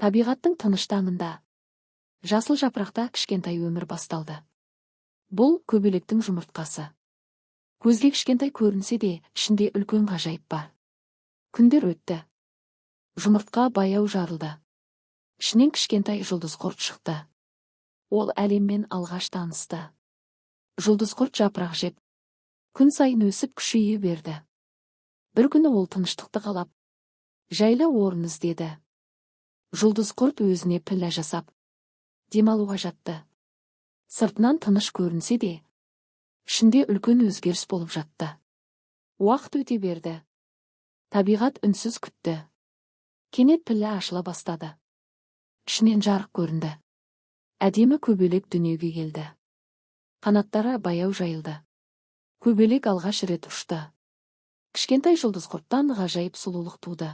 Табиғаттың тыныш таңында жасыл жапырақта кішкентай өмір басталды. Бұл көбелектің жұмыртқасы. Көзге кішкентай көрінсе де, ішінде үлкен ғажайып бар. Күндер өтті. Жұмыртқа баяу жарылды. Ішінен кішкентай жұлдыз құрт шықты. Ол әлеммен алғаш танысты. Жұлдыз құрт жапырақ жеп, күн сайын өсіп, күшейе берді. Бір күні ол тыныштықты қалап, жайлы орын іздеді. Жұлдыз құрт өзіне пілә жасап, демалуға жатты. Сыртынан тыныш көрінсе де, ішінде үлкен өзгеріс болып жатты. Уақыт өте берді. Табиғат үнсіз күтті. Кенет пілі ашыла бастады. Ішінен жарық көрінді. Әдемі көбелек дүниеге келді. Қанаттары баяу жайылды. Көбелек алғаш рет ұшты. Кішкентай жұлдыз құрттан ғажайып сұлулық туды.